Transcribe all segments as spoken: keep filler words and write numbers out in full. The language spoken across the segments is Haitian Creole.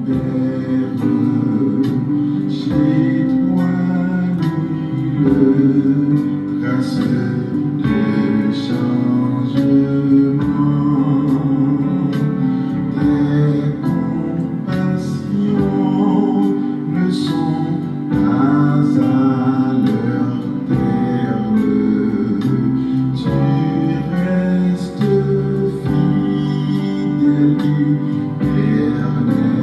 Chez toi, nulle trace de changement. Tes compassions ne sont pas à leur terme. Tu restes fidèle, éternelle.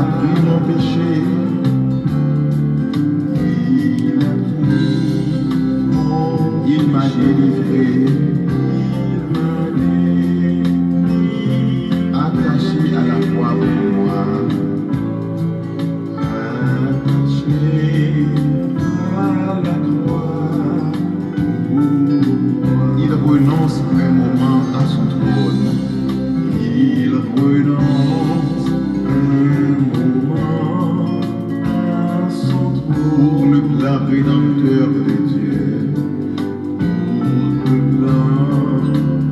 Pris mon péché, il m'a délivré, attaché à la croix pour moi. Attaché à la croix, il renonce un moment à son trône. Il renonce un moment à son trône pour le plan rédempteur de Dieu. Pour le plan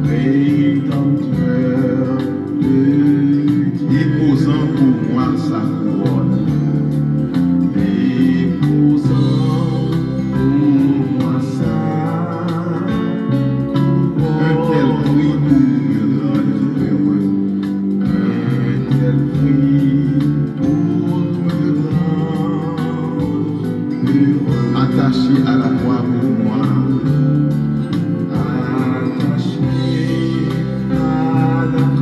rédempteur de Dieu. Déposant pour moi sa couronne. Déposant pour moi sa couronne. Un tel prix pour me rendre heureux. Un tel prix pour me rendre heureux. Attaché à la croix pour moi. Attaché à la croix pour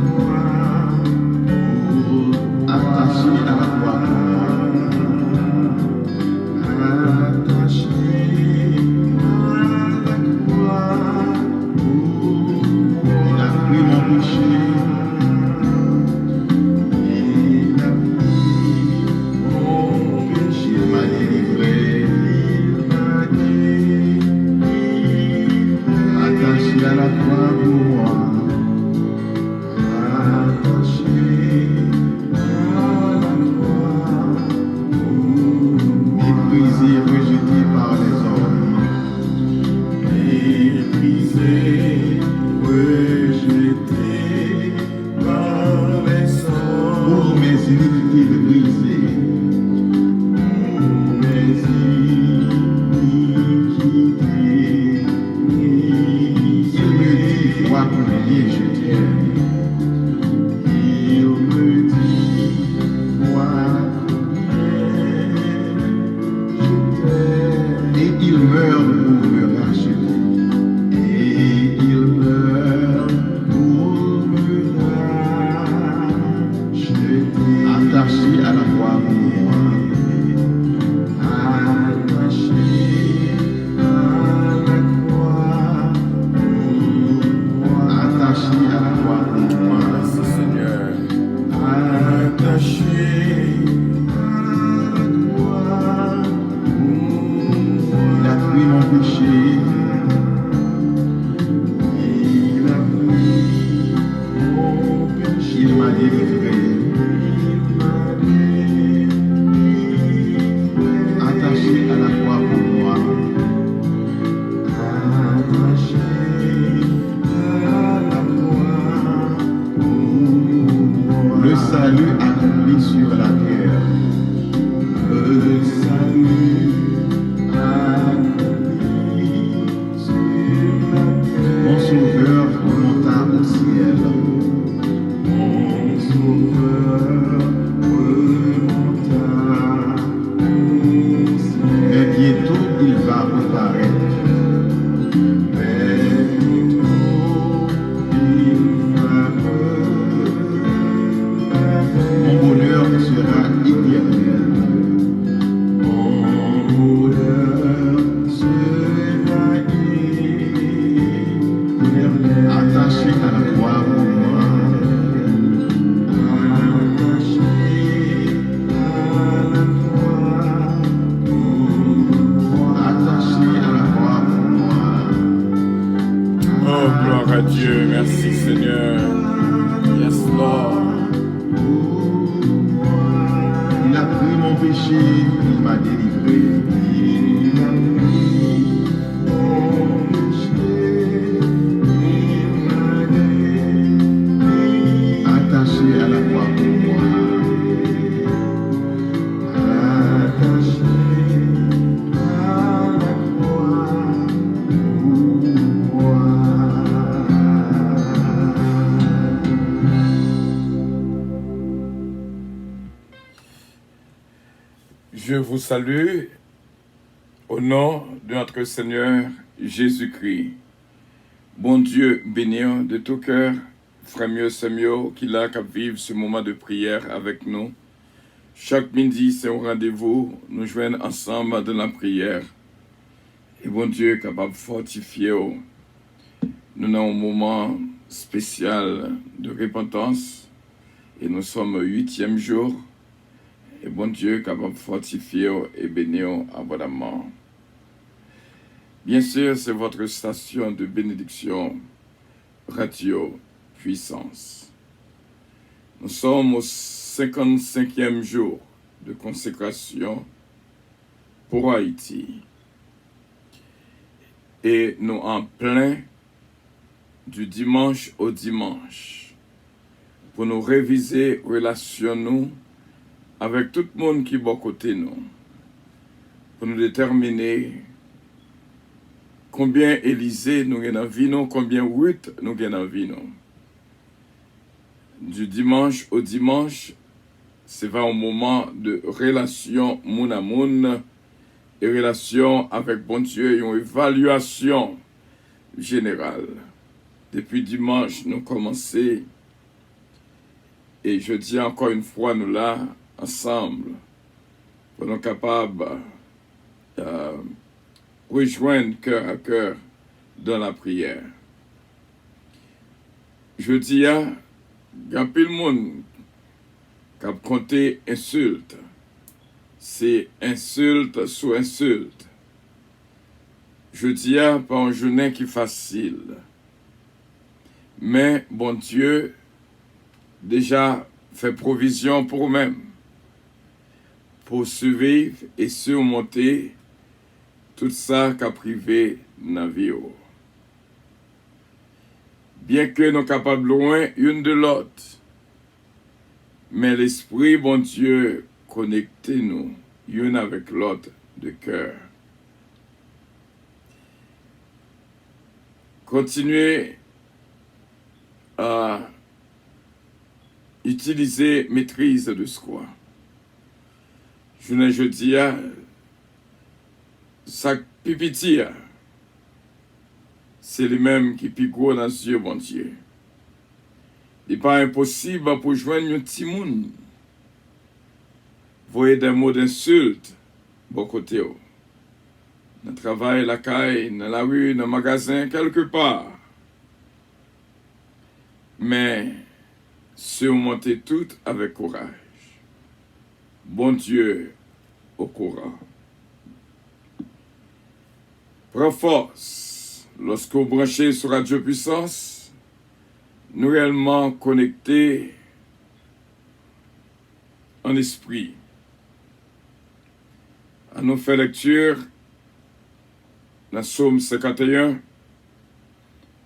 moi. Attaché à la croix pour moi. Attaché à la croix pour moi. Il a pris mon péché. Il a pris mon péché. Il m'a délivré. Il m'a délivré. Attaché à la croix pour moi. Attaché à la croix pour moi. Méprisé, rejeté par les hommes. Méprisé, rejeté par les hommes. Pour mes iniquités brisé. Pour mes iniquités brisé. Il me dit, vois combien je t'aime. Il me dit, vois combien je t'aime. Et il meurt pour me racheter. Et il meurt pour me racheter. Attaché à la croix pour moi. Attaché à la croix pour moi. Attaché à la croix pour moi. Merci, Seigneur. Attaché à la croix pour moi. Il a pris mon péché. Il a pris mon péché. Il m'a délivré. Il m'a délivré. Attaché à la croix pour moi. Attaché à la croix pour moi. Le salut accompli sur la terre. Le salut accompli sur la terre. Mon sauveur remonta au ciel. Mon sauveur remonta au ciel. Mais bientôt il va reparaître. Mais bientôt il va reparaître. Mon bonheur sera éternel. Mon bonheur sera éternel. Attaché à la croix pour moi. Attaché à la croix pour moi. Attaché à la croix pour moi. Oh, gloire à Dieu. Merci, Seigneur. Yes, Lord. Il a pris mon péché, il m'a délivré. Il a pris mon péché, il m'a délivré. Attaché à la croix pour moi. Attaché à la croix pour moi. Je vous salue au nom de notre Seigneur Jésus-Christ. Bondye beni w de tout cœur, frè m yo, sè m yo, ki la, k ap viv ce moment de prière avec nous. Chak midi, se yon randevou nou jwenn ansanm dans la prière. E Bondye kapab fòtifye w. Nou nan yon moman espesyal de repantans. E nous sommes au huitième jour. E Bondye kapab fòtifye w e beni w abondamman. Bien sûr, c'est votre station de bénédiction, Radio Puissance. Nous sommes au cinquante-cinquième jour de consécration pour Haïti. E nou an plen du dimanche au dimanche pou nou revize relasyon nou avèk tout moun ki bò kote nou, pou nou detèmine konbyen Elize nou gen nan vi nou, konbyen Ruth nou gen nan vi nou. Du dimanche au dimanche, se va yon moman de relasyon moun a moun e relasyon avèk Bondye, yon evalyasyon jeneral. Depi dimanch nou kòmanse, e jodi a, ankò yon fwa, nou la ansanm pou nou kapab euh, rejwenn cœur à cœur dans la prière. Jodi a, gen anpil moun k ap konte ensilt. Se ensilt sou ensilt. Jodi a pa yon jounen ki fasil. Men Bondye deja fè pwovizyon pou ou menm, pou w siviv e simonte tout sa k ap rive nan vi w. Byenke nou kapab lwen youn de lòt, men Lespri Bondye konekte nou youn avèk lòt de kè. Kontinye a itilize maîtrise de soi. Jounen jodi a, sa k pi piti a, se li menm ki pi gwo nan zye Bondye. Li pa enposib pou jwenn yon timoun voye des mots d'insulte bò kote w. Nan travay, lakay, nan lari, nan magazen, kèlkepa. Men, simonte tout avèk kouraj. Bondye okouran. Pran fòs. Lòske w branche sou Radio Puissance, nou reyèlman konekte an espri. Ann nou fè lekti nan Sòm senkannteyen,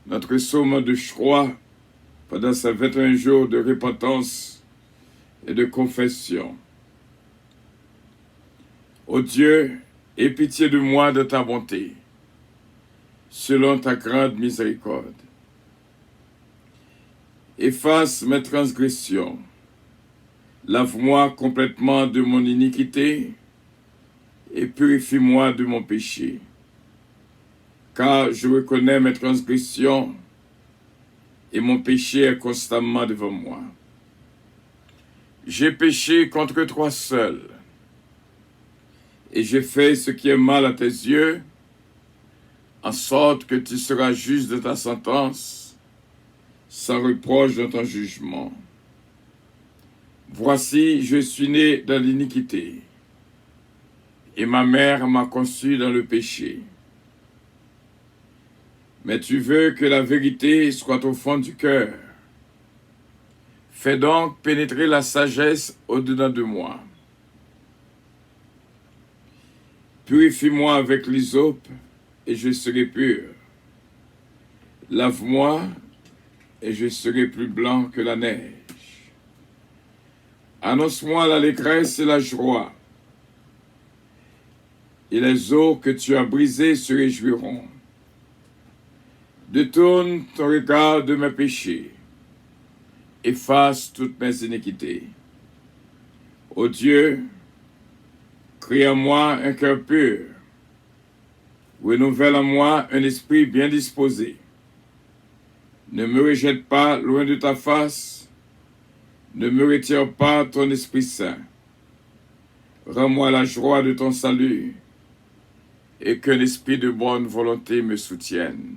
notre psaume de choix pendant ces vingt et un jours de repentance et de confession. Ô Dieu, aie pitié de moi dans ta bonté, selon ta grande miséricorde. Efface mes transgressions, lave-moi complètement de mon iniquité et purifie-moi de mon péché. Car je reconnais mes transgressions et mon péché est constamment devant moi. J'ai péché contre toi seul, et j'ai fait ce qui est mal à tes yeux, en sorte que tu seras juste de ta sentence, sans reproche dans ton jugement. Voici, je suis né dans l'iniquité, et ma mère m'a conçu dans le péché. Mais tu veux que la vérité soit au fond du cœur. Fais donc pénétrer la sagesse au-dedans de moi. Purifie-moi avec l'hysope, et je serai pur. Lave-moi, et je serai plus blanc que la neige. Annonce-moi l'allégresse et la joie, et les os que tu as brisés se réjouiront. Détourne ton regard de mes péchés, efface toutes mes iniquités. Ô Dieu, crée en moi un cœur pur, renouvelle en moi un esprit bien disposé. Ne me rejette pas loin de ta face, ne me retire pas ton Esprit Saint. Rends-moi la joie de ton salut, et qu'un esprit de bonne volonté me soutienne.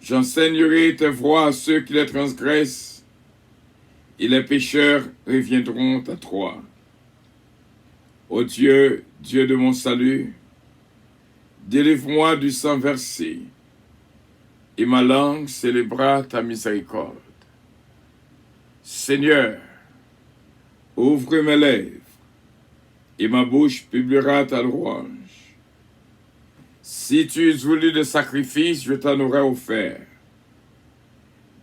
J'enseignerai tes voies à ceux qui les transgressent, et les pécheurs reviendront à toi. Ô Dieu, Dieu de mon salut, délivre-moi du sang versé, et ma langue célébrera ta miséricorde. Seigneur, ouvre mes lèvres, et ma bouche publiera ta louange. Si tu eusses voulu des sacrifices, je t'en aurais offert,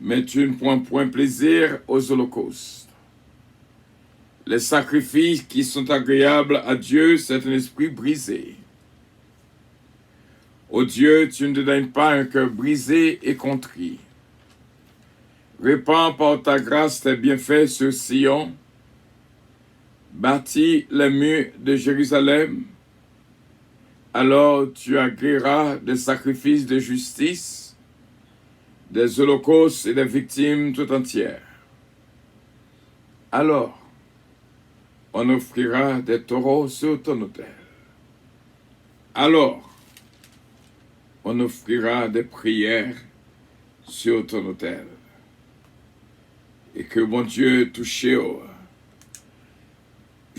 mais tu ne prends point plaisir aux holocaustes. Les sacrifices qui sont agréables à Dieu, c'est un esprit brisé. Ô Dieu, tu ne dédaignes pas un cœur brisé et contrit. Répands par ta grâce tes bienfaits sur Sion. Bâtis les murs de Jérusalem. Alors tu agréeras des sacrifices de justice, des holocaustes et des victimes tout entières. Alors, on offrira des taureaux sur ton autel. Alors, on offrira des prières sur ton autel. E ke Bondye touche w.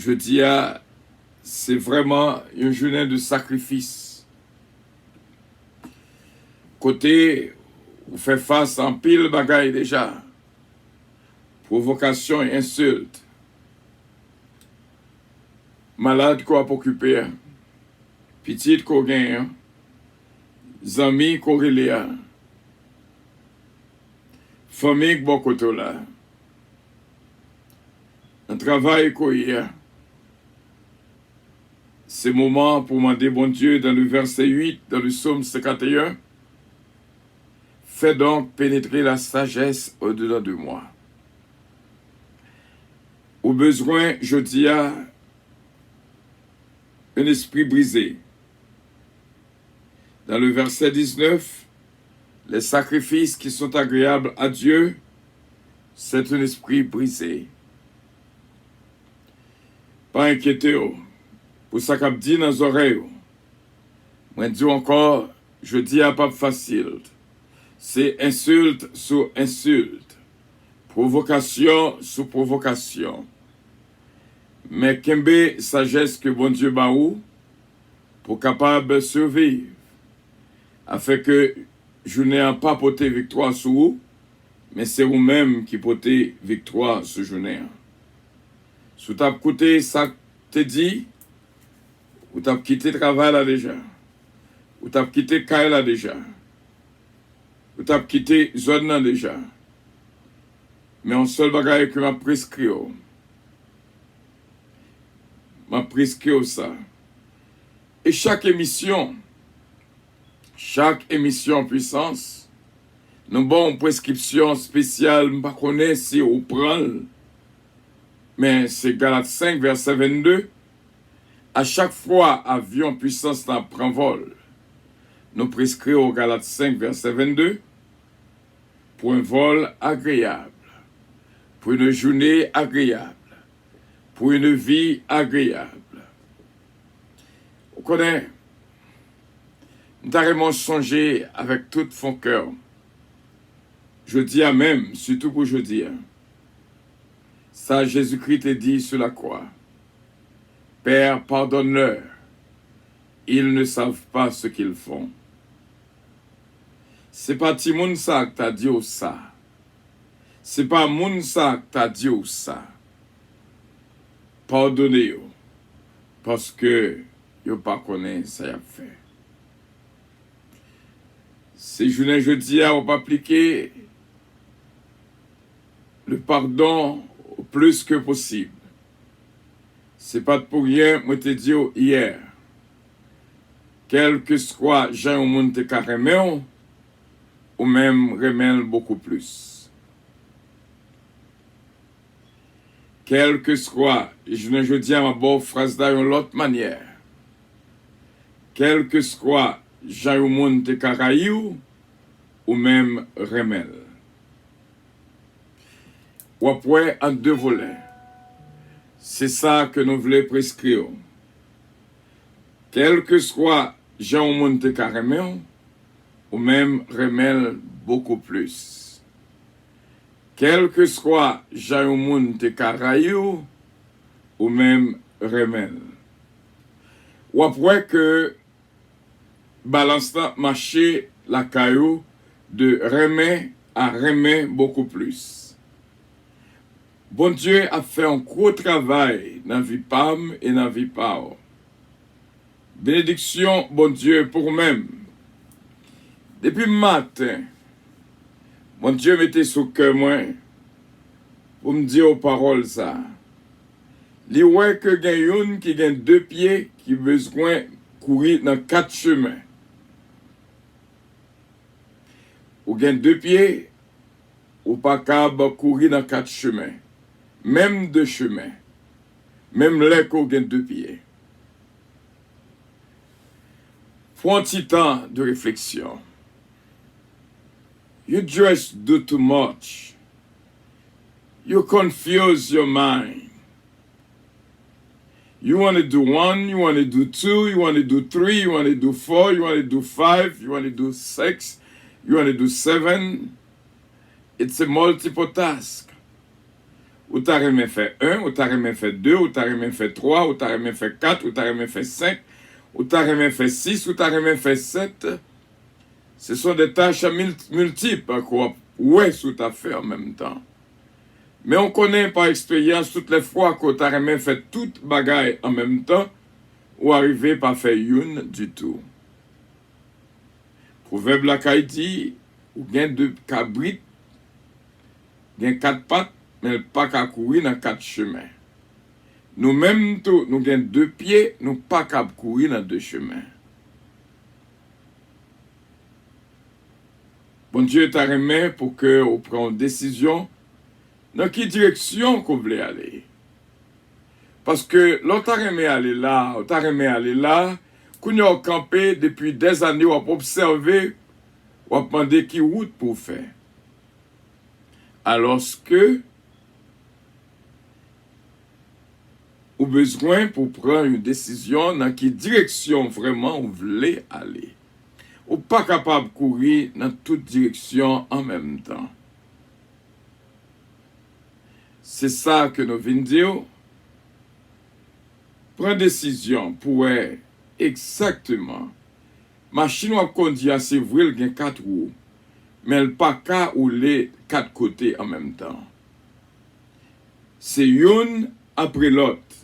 Jodi a, se vrèman yon jounen de sakrifis. Kote ou fè fas a anpil bagay deja. Pwovokasyon e ensilt. Malad ke w ap okipe a. Pitit ke w genyen an. Zanmi ke w rele a. Fanmi k bò kote w la. Nan travay ke w ye a. Se moman pou w mande Bondye, dans le verset huit, dans le psaume cinquante et un, fais donc pénétrer la sagesse au-dedans de moi. Ou bezwen, jodi a, un esprit brisé. Dans le verset dix-neuf, les sacrifices qui sont agréables à Dieu, c'est un esprit brisé. Pa enkyete w pou sa k ap di nan zòrèy ou. Mwen di w ankò, jodi a p ap fasil. Se ensilt sou ensilt, pwovokasyon sou pwovokasyon. Men kenbe sajès ke Bondye ba ou pou w kapab siviv, afenke jounen an pa pote viktwa sou ou, men se ou menm ki pote viktwa sou jounen an. Si w t ap koute sa k te di, ou t ap kite travay la deja. Ou t ap kite kay la deja. Ou t ap kite zòn nan deja. Men yon sèl bagay ke m ap preskri w. M ap preskri w sa. E chak emisyon, chak emisyon Pwisans, nou ba w yon preskripsyon espesyal, m pa konnen si ou pran l, men se Galat senk, vèsè vennde. A chak fwa avyon Pwisans lan ap pran vòl, nou preskri w Galat senk, vèsè vennde, pour un vol agréable, pour une journée agréable, pour une vie agréable. Ou konnen, m ta renmen w sonje avèk tout fon kè w, jodi a menm, sitou pou jodi a, sa Jezikri te di sou lakwa, Père, pardonne-leur, ils ne savent pas ce qu'ils font. Se pa timoun sa k ta di w sa. Se pa moun sa k ta di w sa. Padone yo, paske yo pa konnen sa y ap fè. Si jounen jodi a w ap aplike le pardon o plis ke posib, se pa t pou ryen mwen te di w yè, kèlkeswa jan yon moun te ka renmen w, ou menm renmen l bokou plis. Kèlkeswa, jounen jodi a, m ap ba w fraz la yon lòt manyè. Kèlkeswa jan yon moun te ka rayi w, ou menm renmen l. W ap wè an de volè. Se sa ke nou vle preskri w. Kèlkeswa jan yon moun te ka renmen w, ou menm renmen l bokou plis. Kèlkeswa jan yon moun te ka rayi w, ou menm renmen l. W ap wè ke balans lan mache lakay ou de renmen a renmen bokou plis. Bondye ap fè yon gwo travay nan vi pa m e nan vi pa w. Benediksyon Bondye pou ou menm. Depi maten, Bondye mete sou kè mwen pou m di w pawòl sa a. Li wè ke gen youn ki gen de pye ki bezwen kouri nan kat chemen. Ou gen de pye, ou pa kab kouri nan kat chemen, menm de chemen, menm lè ke w gen de pye. Pran ti tan de refleksyon. You just do too much. You confuse your mind. You want to do one, you want to do two, you want to do three, you want to do four, you want to do five, you want to do six, you want to do seven. It's a multiple task. Ou ta renmen fè en, ou ta renmen fè de, ou ta renmen fè twa, ou ta renmen fè kat, ou ta renmen fè senk, ou ta renmen fè sis, ou ta renmen fè sèt. Ce sont des tâches mil- multiples ke w ap wè si w ta fè an menm tan. Men w konnen pa eksperyans, tout lè fwa ke w ta renmen fè tout bagay an menm tan, ou arive pa fè youn ditou. Pwovèb la kay di, ou gen de kabrit, gen kat pat, men l pa ka kouri nan kat chemen. Nou menm tou, nou gen de pye, nou pa kab kouri nan de chemen. Bondye ta renmen pou ke ou pran yon desizyon nan ki direksyon ke w vle ale. Paske lè w ta renmen ale la, ou ta renmen ale la, kounye a w kanpe depi dèzane w ap obsève, w ap mande ki wout pou w fè. Alòske ou bezwen pou pran yon desizyon nan ki direksyon vrèman ou vle ale. Ou pa kapab kouri nan tout direksyon an menm tan. Se sa ke nou vin di w. Pran desizyon pou wè egzakteman. Machin w ap kondi a, se vre l gen kat wou, men l pa ka woule kat kote an menm tan. Se youn apre lòt.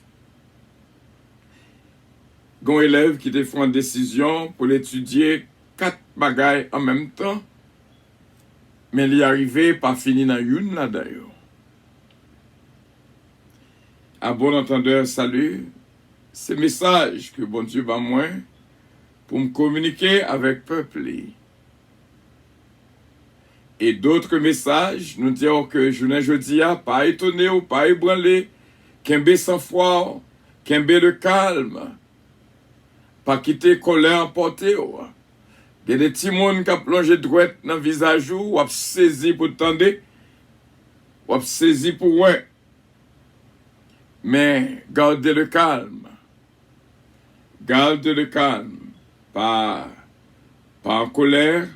Gen yon elèv ki te fè yon desizyon pou l etidye kat bagay an menm tan, men li arive pa fini nan youn ladan yo. À bon entendeur, salut. Se mesaj ke Bondye ban mwen pou m kominike avèk pèp li. Et d'autres messages, nou di w ke jounen jodi a, pa etone w, pa ebranle, kenbe sanfwa w, kenbe le calme, pa kite kòlè anpòte w. Gen de timoun k ap lonje dwèt nan vizaj ou, w ap sezi pou tande, w ap sezi pou wè. Men, garde le calme. Garde le calme. Pa, pa an kolè,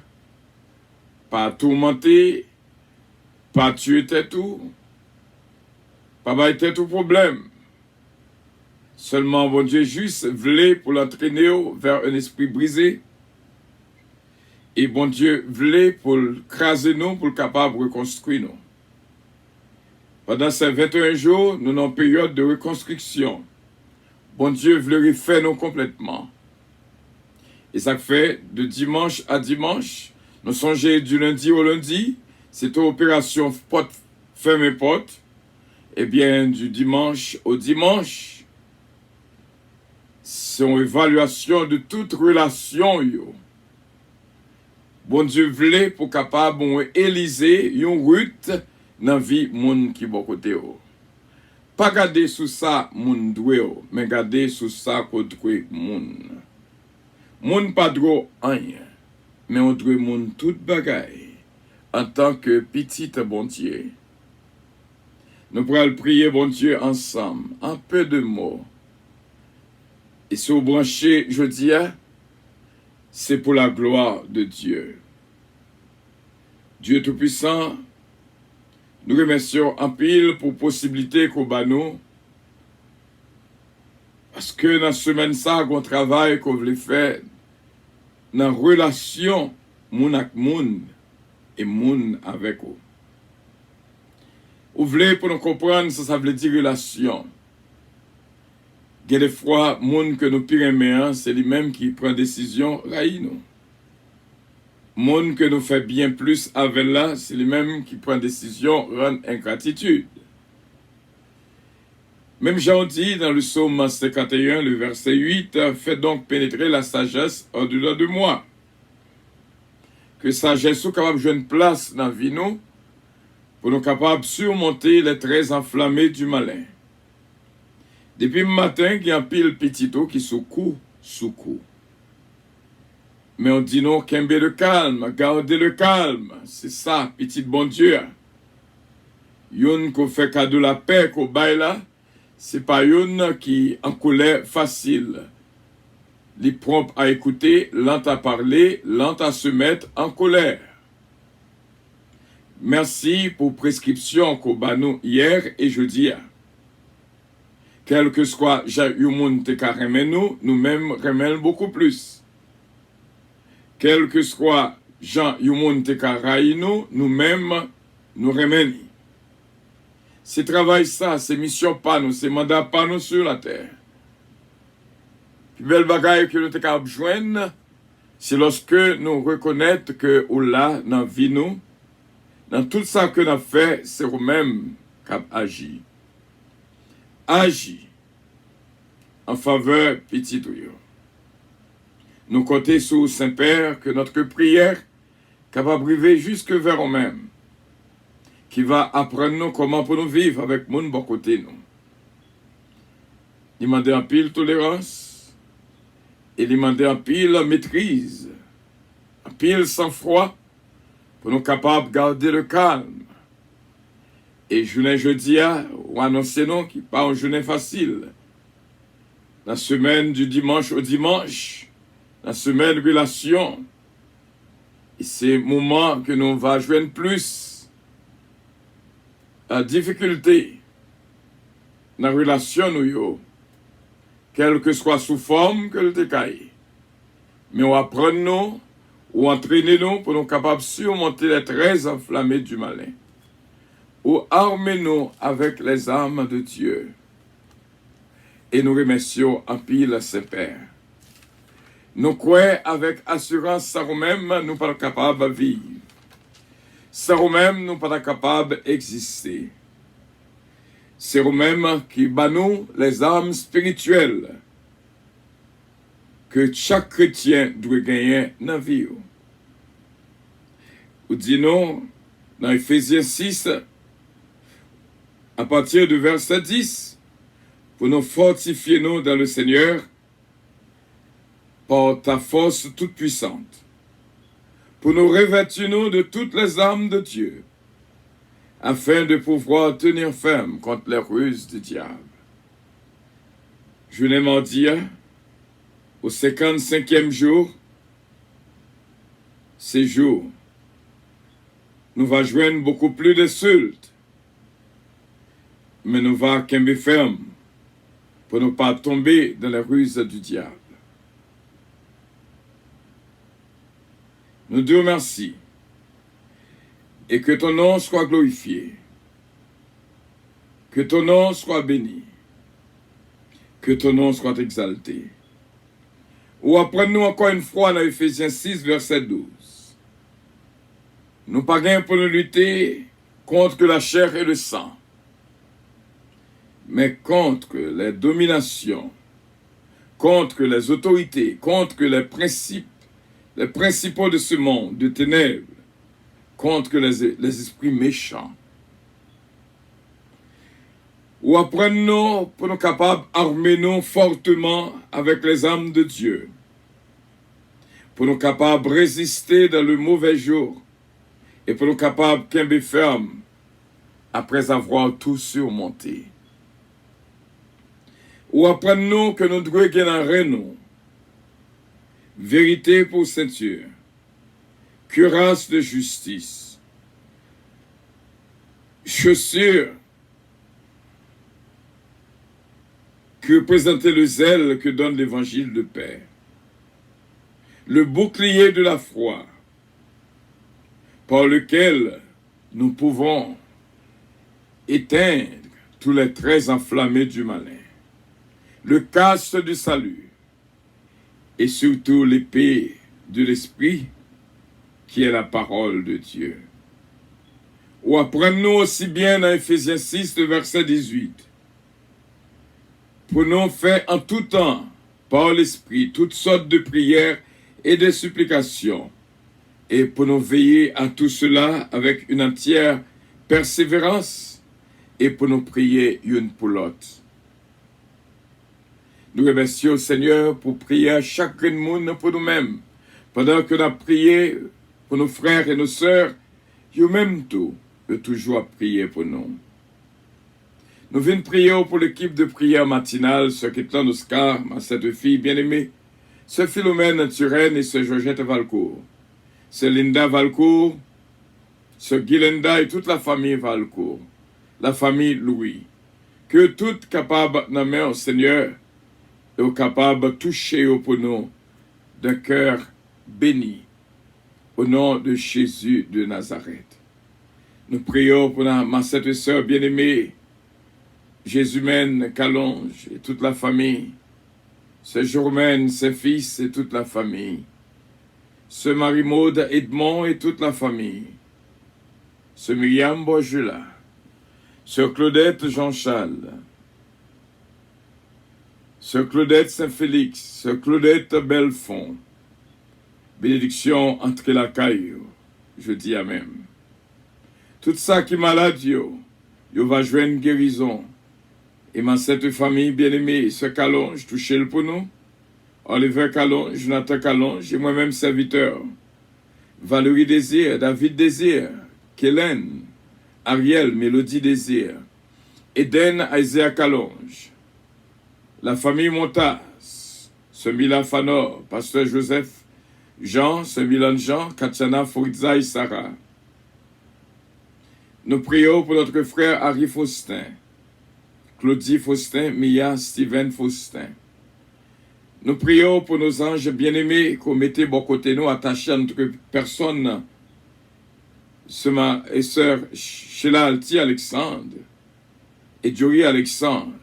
pa toumante, pa tiye tèt ou, pa bay tèt ou pwoblèm. Sèlman Bondye jis vle pou l antrene w vers un esprit brisé. E Bondye vle pou l kraze nou, pou l kapab rekonstwi nou. Pandan se venteyen jou, nou nan yon peryòd de rekonstriksyon. Bondye vle refè nou konplètman. E sa k fè, de dimanch a dimanch, nou sonje du lundi au lundi, se te operasyon pòt fèmen pòt, ebyen, du dimanche au dimanche, se yon evalyasyon de tout relasyon yo. Bondye vle pou kapab yon Elize, yon Rit nan vi moun ki bò kote w. Pa gade sou sa moun dwe w, men gade sou sa ke w dwe moun. Moun pa dwe w anyen, men w dwe moun tout bagay antanke pitit Bondye. Nou pral priye Bondye ansanm, en peu de mots. E si w branche jodi a, c'est pour la gloire de Dieu. Dieu Tout-Puissant, nou remèsye w anpil pou posiblite ke w ba nou. Paske nan semèn sa, gen yon travay ke w vle fè nan relasyon moun ak moun e moun avèk ou. Ou vle pou nou konprann sa sa vle di relasyon. Gen de fwa, moun ke nou pi renmen an, se li menm ki pran desizyon rayi nou. Moun ke nou fè byen plis avè l la, se li menm ki pran desizyon rann engratitid. Menm jan w di nan le psaume cinquante et un, le verset huit, fais donc pénétrer la sagesse au-dedans de moi. Ke sajès ou kapab jwenn plas nan vi nou, pou nou kapab surmonter les traits enflammés du malin. Depi maten, gen anpil pitit ou ki sou kou, sou kou. Men w di nou, kenbe le calme, garde le calme. Se sa, pitit Bondye a. Youn ke w fè kado lapè ke w bay la, se pa youn ki an kolè fasil. Li prompt à écouter, lent à parler, lent à se mettre en colère. Mèsi pou preskripsyon ke w ba nou yè e jodi a. Kèlkeswa jan yon moun te ka renmen nou, nou menm renmen l bokou plis. Kèlkeswa jan yon moun te ka rayi nou, nou menm nou renmen li. Se travay sa, se misyon pa nou, se manda pa nou sou latè. Pi bèl bagay ke nou te ka ap jwenn, se lòske nou rekonèt ke ou la nan vi nou, nan tout sa ke n ap fè, se ou menm k ap aji. Aji an favè pitit ou yo. Nou konte sou ou, Senpè, ke notre prière kapab rive jiske vè ou menm, ki va aprann nou kòman pou nou viv avèk moun bò kote nou. Li mande anpil tolerans, e li mande anpil metriz, anpil sanfwa, pou nou kapab gade le kalm. E jounen jodi a, ou anonse nou ki pa yon jounen fasil. Nan semèn du dimanche au dimanche, nan semèn relasyon, e se moman ke nou va jwenn plis, a, difikilte nan relasyon nou yo, kèlkeswa sou fòm ke l te ka ye. Men w aprann nou, ou antrene nou pou nou kapab surmonter les traits enflammés du malin. Ou arme nou avèk les armes de Dieu. E nou remèsye w anpil, Senpè. Nou kwè avèk asirans, san ou menm, nou pa t kapab viv. San ou menm, nou pa t kapab egziste. Se ou menm ki ba nou les armes spirituelles ke chak kretyen dwe genyen nan vi yo. Ou di nou, nan Efezyen sis, à partir de verset dix, pou nou fòtifye nou dans le Seigneur par ta force toute puissante, pou nou revèti nou de toutes les armes de Dieu, afin de pouvoir tenir ferme contre les ruses du diable. Jounen madi a, au cinquante-cinquième jour, se jou nou va jwenn beaucoup plus d'insultes, men nou va kenbe fèm pou nou pa tonbe dans les ruses du diable. Nous disons merci et que ton nom soit glorifié, que ton nom soit béni, que ton nom soit exalté. Ou aprann nou ankò yon fwa nan Efezyen sis, vèsè douz. Nou pa gen pou nou lite contre la chair et le sang, mais contre les dominations, contre les autorités, contre les principes, les principaux de ce monde de ténèbres, contre les, les esprits méchants. Ou aprann nou pou nou kapab arme nou forteman avec les armes de Dieu, pou nou kapab reziste dans le mauvais jour, e pou nou kapab kenbe fèm après avoir tout surmonté. Ou aprann nou ke nou dwe gen nan ren nou verite pou senti, cuirasse de justice, chaussures qui représentent le zèle que donne l'évangile de paix, le bouclier de la foi, par lequel nous pouvons éteindre tous les traits enflammés du malin, le casque du salut et surtout l'épée de l'esprit qui est la parole de Dieu. Ou aprann nou osi byen nan Efezyen sis, de vèsè dizuit, pou nou fè an tout tan, par l'Esprit, toutes sortes de prières et de supplications, et pour nous veiller à tout cela avec une entière persévérance et pour nous prier youn pou lòt. Nou remèsye w, Senyè, pou priyè chak grenn moun pou nou menm. Pandan ke n ap priye pou nou frè e nou sè, yo menm tou, yo toujou ap priye pou nou. Nou vin priye w pou lekip de priyè matinal, sè Ketlan Oscar, ma sè de fi byeneme, sè Filomèn Turèn e sè Jòjèt Valcourt, sè Linda Valcourt, sè Gilenda e tout lafanmi Valcourt, lafanmi Louis. Ke tout kapab nan men w, Senyè, e w kapab touche yo pou nou d'un cœur béni, au nom de Jésus de Nazareth. Nou priye w pou nan ma sè e sè byeneme, Jezimèn Kalonj e tout lafanmi, sè Jormèn Senfis e tout lafanmi, sè Marie-Maude Edmond e tout lafanmi, sè Myriam Borjula, sè Claudette Jean-Charles, sè Claudette Saint-Félix, sè Claudette Belfond. Benediksyon antre lakay yo jodi a menm. Tout sa ki malad yo, yo va jwenn gerizon. E ma sè e fanmi byeneme, sè Kalonj, touche l pou nou. Oliver Kalonj, Jonathan Kalonj, e mwen menm sèvitè w, Valerie Désir, David Désir, Kelen, Ariel, Mélodie Désir, Eden, Isaiah Kalonj, lafanmi Montas, sè Mila Fanor, pastè Joseph Jean, sè Milan Jean, Katiana, Foritza e Sarah. Nou priye w pou notre frè Harry Faustin, Claudie Faustin, Mia, Steven Faustin. Nou priye w pou nos anges bien-aimés ke w mete bò kote nou, attaché à notre personne, sè ma e sè Sheila Alti Alexandre e Jory Alexandre.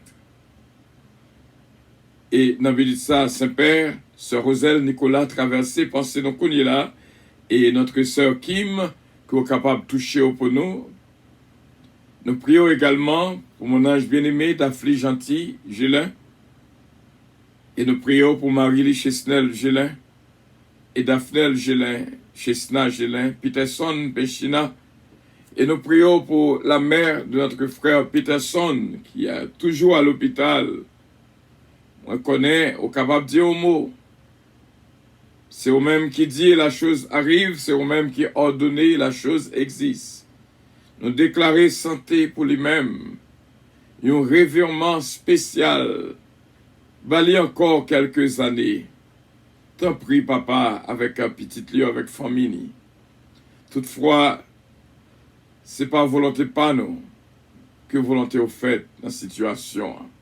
E nan minit sa, Senpè, sè Roselle Nicolas travèse panse nou kounye la, e notre sè Kim, ke w kapab touche yo pou nou. Nou priye w egalman pou mon ange bien-aimé Dafli Jeanty Gelin, e nou priye w pou Marily Chesnel Gelin, e Daphnel Gelin, Chesna Gelin, Peterson Pechina, e nou priye w pou la mère de notre frère Peterson, ki a toujou a lopital. Mwen konnen ou kapab di yon mo. Se ou menm ki di la chose arrive, se ou menm ki òdone la chose existe. Nou deklare sante pou li menm. Yon revirman espesyal. Ba li ankò kèlke zane. Tanpri, Papa, avèk pitit li yo, avèk fanmi li. Toutfwa, se pa volonte pa nou, ke volonte w fèt nan sitiyasyon an.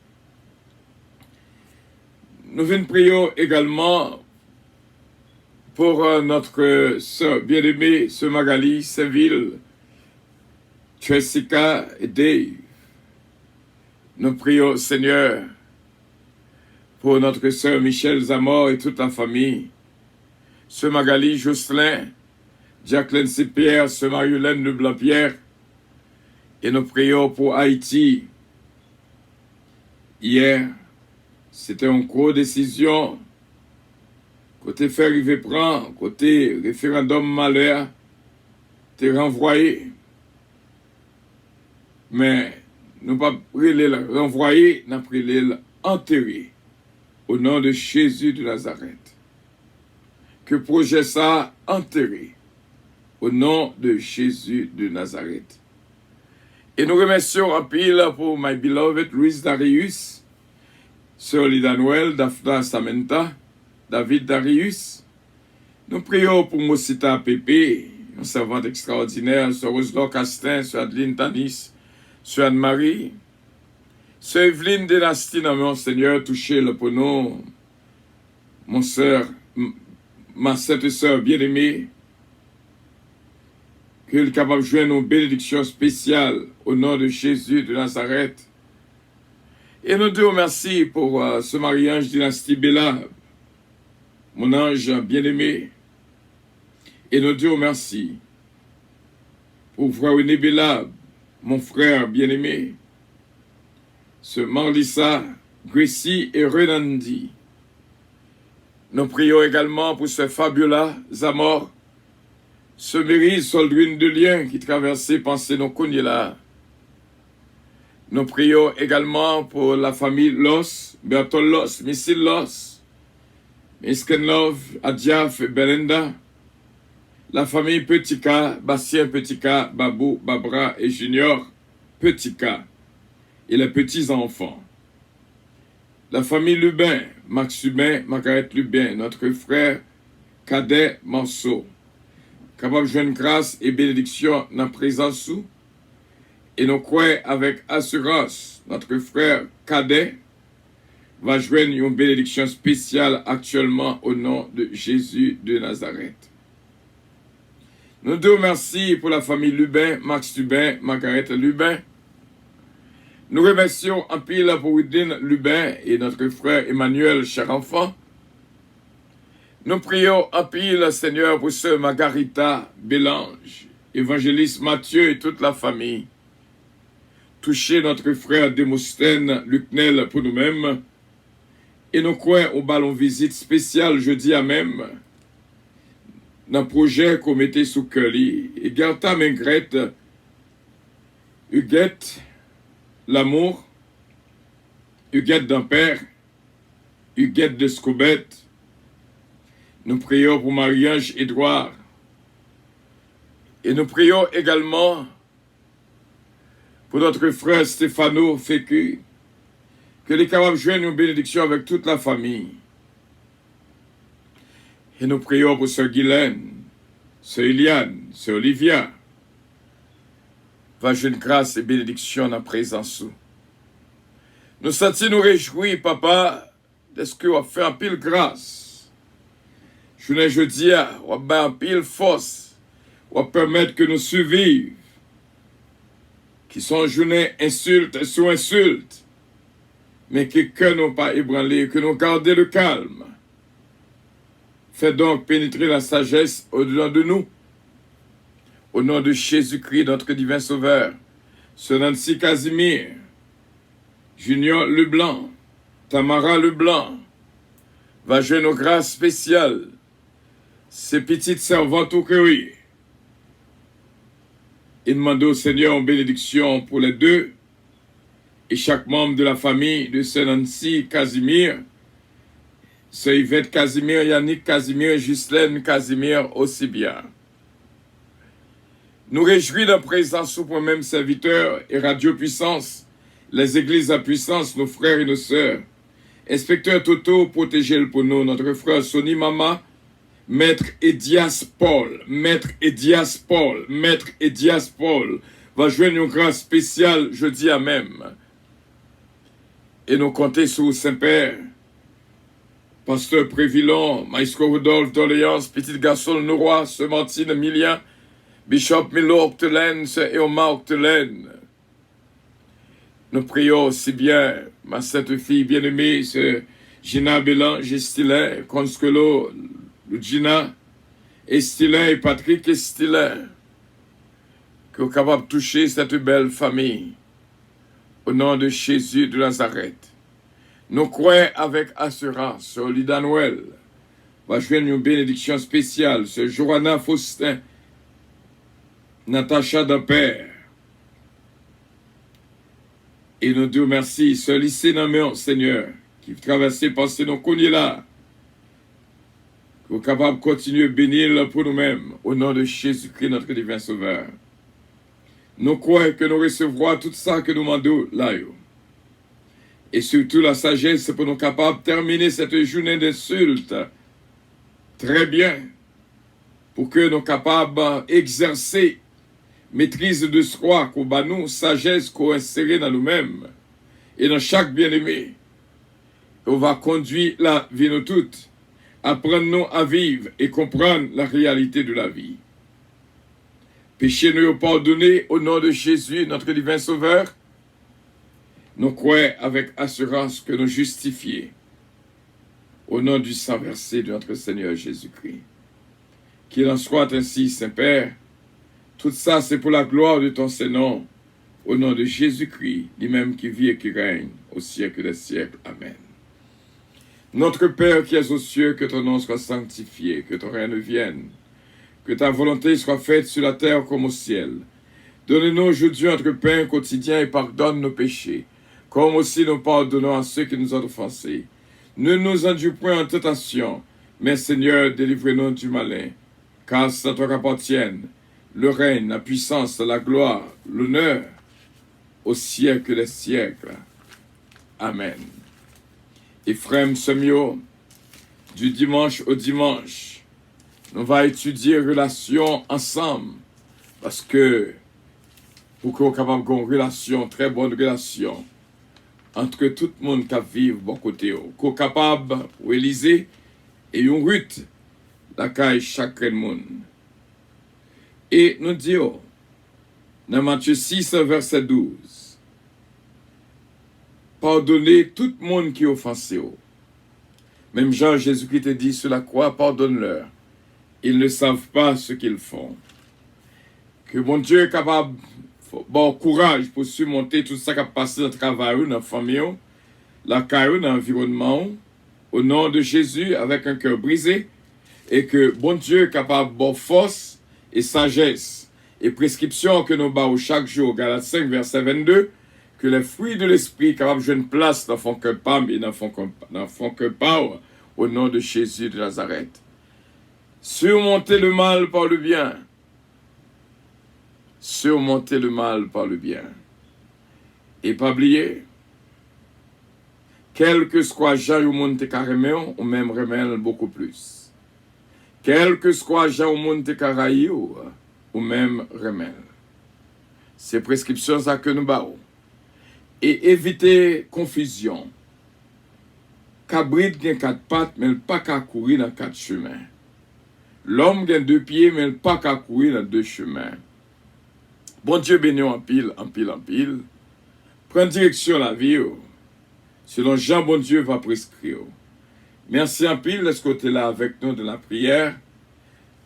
Nou vin priye w egalman pour euh, notre sœur bien-aimée, sœur Magali Sainvil, Jessica et Dave. Nou priye w, Senyè, pour notre sœur Michelle Zamor et toute la famille, sœur Magali Jocelyn, Jacqueline Saint-Pierre, sœur Marie-Hélène Leblanc-Pierre, e nou priye w pou Ayiti. Yè, se te yon gwo desizyon, kote fè rive pran, kote referandòm malè a te ranvwaye. Men, nou p ap rele l ranvwaye, n ap rele l antere. Au nom de Jésus de Nazareth. Ke pwojè sa a antere. Au nom de Jésus de Nazareth. E nou remèsye w anpil pou my beloved Luis Darius, Sè Lida Noël, Daphna Samantha, David Darius. Nou priye w pou Mosita Pepe, yon sèvant ekstraòdinè, Sè Roselor Castin, Sè Adeline Tanis, Sè Anne Marie, Sè Eveline Denasty nan men w, Senyè, touche l pou nou. Mon sè, m- ma sète sè byeneme, ke l kapab jwenn yon benediksyon espesyal o non de Jezi de Nazarèt. E nou di w mèsi pou uh, ce mariage dynastie Bela, mon ange bien-aimé. E nou di w mèsi pou frè René Bela, mon frère bien-aimé, sè Marlissa, Gracie e Renandy. Nou priye w egalman pou sè Fabiola Zamor, sè Mary Soldrine Delien ki travèse panse nou kounye la a. Nou priye w egalman pou lafanmi Los, Bertol Los, Misil Los, Miss Kenlove, Adiaf, Belinda, lafanmi Petika, Bastien Petika, Babou, Babra e Junior Petika, e les petits enfants. La famille Lubin, Max Lubin, Margaret Lubin, notre frère Cadet Marceau, kapab jwenn gras e benediksyon nan prezans ou, e nou kwè avèk asirans notre frère Cadet va jwenn yon benediksyon espesyal aktyèlman o non de Jezi de Nazarèt. Nou di w mèsi pou lafanmi Lubin, Max Lubin, Margaret Lubin. Nou remèsye w anpil pou Widlin Lubin e notre frère Emmanuel, cher enfant. Nou priye w anpil, Senyè, pou sè Margarita Belange, evanjelis Matye e tout lafanmi. Touche notre frère Demosthène Lucknel pou nou menm. E nou kwè ou ba l yon vizit espesyal jodi a menm nan pwojè ke w mete sou kè li. Egerta Mengrèt, Huguette Lamour, Huguette Dampert, Huguette Descoubert. Nou priye w pou Marie-Ange Edouard. E nou priye w egalman pou notre frère Stefano Feku, ke li kapab jwenn yon benediksyon avèk tout lafanmi. E nou priye w pou sè Gilène, sè Eliane, sè Olivia va jwenn gras e benediksyon nan prezans ou. Nou santi nou rejwi, Papa, dèske w ap fè anpil gras. Jounen jodi a, w ap bay anpil fòs, w ap pèmèt ke nou siviv, ki se yon jounen ensilt sou ensilt, men ke kè nou pa ebranle, ke nou gade le kalm. Fais donc pénétrer la sagesse au-dedans de nous. Au nom de Jésus-Christ, notre divin Sauveur, sè Nancy Casimir, Junior Leblanc, Tamara Leblanc va jwenn yon gras espesyal. Se pitit sèvant ou ke w ye. E n mande w, Senyè, yon benediksyon pou lè de e chak manm de la famille de sè Nancy Casimir, sè Yvette Casimir, Yannick Casimir, Ghislaine Casimir aussi bien. Nou rejwi nan prezans ou, mwen menm sèvitè e Radio Puissance, les églises à puissance, nos frères et nos sœurs. Enspektè Toto, pwoteje l pou nou, notre frère Sony Mama, Mèt Edias Paul, Mèt Edias Paul, Mèt Edias Paul va jwenn yon gras espesyal jodi a menm. E nou konte sou ou, Senpè. Pastè Prévilon, Maestro Rodolphe Doléance, pitit gason l Norwa, sè Martine Emilien, Bishop Milo Octelaine, sè Irma Octelaine. Nou priye w osi byen, ma sète fi byeneme, sè Gina Belange Estilin, Consuelo Lugina Estilin e Patrick Estilin, ke w kapab touche sète bèl fanmi. O non de Jezi de Nazarèt, nou kwè avèk asirans, sè Lida Nwèl va jwenn yon benediksyon espesyal, sè Johanna Faustin, Natacha Dampert. E nou di w mèsi, sè Lise nan men w, Senyè, ki travèse panse nou kounye la, ke w kapab kontinye beni l pou nou menm, o non de Jezikri, notre divin Sauveur. Nou kwè ke nou resevwa tout sa ke nou mande w la yo. E sitou la sajès pou nou kapab tèmine cette journée d'insulte trè byen, pou ke nou kapab egzèse metriz de swa ke w ba nou, sajès ke w ensere nan nou menm e nan chak byeneme. E w va kondwi lavi nou tout, aprann nou a viv e konprann la réalité de la vie. Peche nou yo padone, au nom de Jésus, notre divin Sauveur. Nou kwè avèk asirans ke nou jistifye, au nom du sang versé de notre Seigneur Jésus-Christ. Qu'il en soit ainsi, Saint Père. Tout ça, c'est pour la gloire de ton saint nom, au nom de Jésus-Christ, lui-même qui vit et qui règne au siècle des siècles. Amen. Notre Père qui es aux cieux, que ton nom soit sanctifié, que ton règne vienne, que ta volonté soit faite sur la terre comme au ciel. Donne-nous aujourd'hui notre pain quotidien et pardonne nos péchés, comme aussi nous pardonnons à ceux qui nous ont offensés. Ne nous induis point en tentation, mais Seigneur, délivre-nous du malin, car c'est à toi qu'appartiennent le règne, la puissance, la gloire, l'honneur au siècle des siècles. Amen. E frè m, sè m yo, du dimanche au dimanche, nou va etidye relasyon ansanm, paske pou ke w kapab gen yon relasyon, trè bòn relasyon, antre tout moun k ap viv bò kote w, ke w kapab reyalize e yon rit lakay chak grenn moun. E nou di yo, nan Matye sis, vèsè douz, padone tout moun ki ofanse w. Menm jan Jezikri te di sou lakwa, pardonne-leur, ils ne savent pas ce qu'ils font. Ke Bondye kapab ba w kouraj pou simonte tout sa k ap pase nan travay ou, nan fanmi w, lakay ou, nan anviwònman w, au nom de Jésus, avec un cœur brisé, e ke Bondye kapab ba w fòs e sajès e preskripsyon ke nou ba w chak jou, Galat senk, vèsè vennde, ke les fruits de l'esprit kapab jwenn plas nan fon kè pa m e nan fon kè, nan fon kè pa w, au nom de Jésus de Nazareth. Surmonter le mal par le bien. Surmonter le mal par le bien. E pa bliye, kèlkeswa jan yon moun te ka renmen w, ou menm renmen l bokou plis. Kèlkeswa jan yon moun te ka rayi w, ou menm renmen l. Se preskripsyon sa ke nou ba w. E evite konfizyon. Kabrit gen kat pat, men l pa ka kouri nan kat chemen. Lòm gen de pye, men l pa ka kouri nan de chemen. Bondye beni w anpil, anpil, anpil. Pran direksyon lavi w selon jan Bondye va preskri w. Mèsi anpil dèske w te la avèk nou nan lapriyè.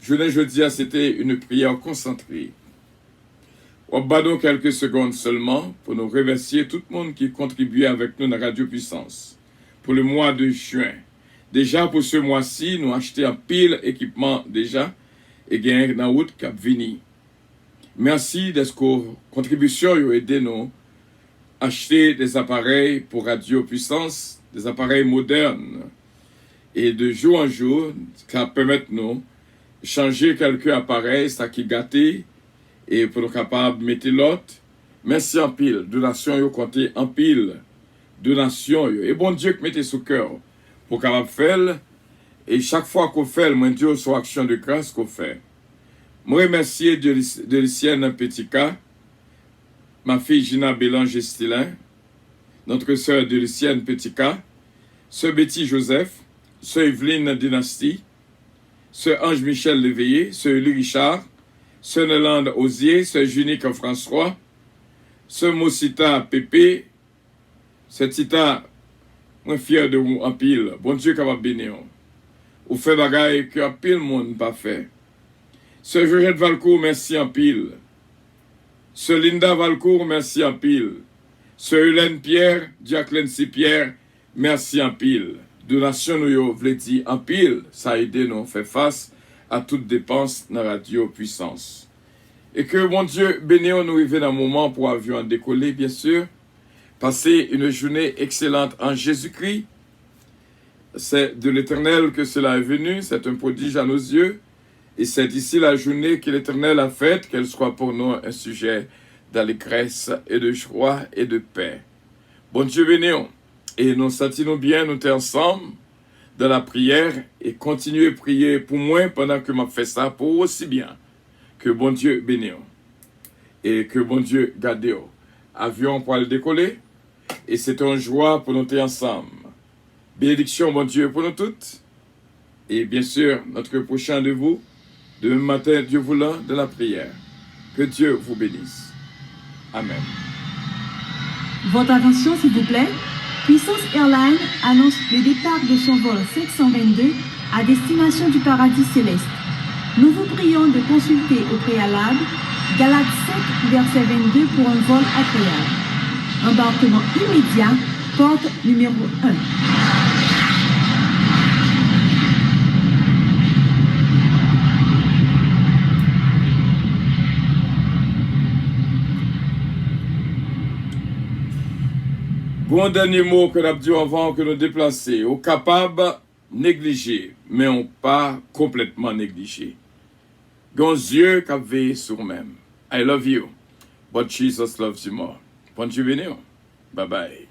Jounen jodi a, se te yon priyè konsantre. W ap ba nou kèlke segonn sèlman pou nou remèsye tout moun ki kontribye avèk nou nan Radyo Pwisans pou le mwa de jen. Deja pou se mwa si, nou achte anpil ekipman deja e gen nan wout k ap vini. Mèsi dèske kontribisyon yo ede nou achte de aparèy pou Radyo Pwisans, de aparèy modèn. E de jou an jou, sa pèmèt nou chanje kèlke aparèy, sa ki gate, e pou nou kapab mete lòt. Mèsi anpil. Donasyon yo konte anpil. Donasyon yo. E Bondye k mete sou kè w pou w kapab fè l. E chak fwa ke w fè l, mwen di w se yon aksyon de gras ke w fè. Mwen remèsye Deli-, Delisienne Petika, ma fille Gina Bélange Estilin, notre sœur Delisienne Petika, sè Betty Joseph, sè Eveline Dynastie, sè Ange Michel Léveillé, sè Elie Richard, sè Nelande Osier, sè Junique François, sè Mosita Pépé, sè Tita, mwen fyè de ou anpil. Bondye kapab beni w. Ou fè bagay ke anpil moun pa fè. Sè Georgette Valcourt, mèsi anpil. Sè Linda Valcourt, mèsi anpil. Sè Hélène Pierre, Jacqueline C. Pierre, mèsi anpil. Donasyon nou yo vle di anpil. Sa ede nou fè fas a tout depans nan Radyo Pwisans. E ke Bondye beni w, nou rive nan moman pou avyon an dekole, byen si. Passez une journée excellente en Jésus-Christ. C'est de l'Éternel que cela est venu, c'est un prodige à nos yeux, et c'est ici la journée que l'Éternel a faite, qu'elle soit pour nous un sujet d'allégresse et de joie et de paix. Bondye beni w. E nou santi nou byen, nou te ansanm dans la prière, e kontinye priye pou mwen pandan ke m ap fè sa pou ou osi byen. Ke Bondye beni w. E ke Bondye gade w. Avyon an pral dekole, e se te yon jwa pou nou te ansanm. Benediksyon Bondye pou nou tout. Et bien sûr, notre prochain rendez-vous demain matin, Dieu voulant, dans la prière. Que Dieu vous bénisse. Amen. Votre attention, s'il vous plaît. Puissance Airlines annonce le départ de son vol cinq cent vingt-deux à destination du paradis céleste. Nous vous prions de consulter au préalable Galates cinq, verset vingt-deux pour un vol agréable. Embarquement immédiat, porte numéro un. Gon dènye mo ke n ap di w anvan ke nou deplase. Ou kapab neglije, men w pa konplètman neglije. Gon zye k ap veye sou ou menm. I love you, but Jesus loves you more. Bondye beni w. Bye bye.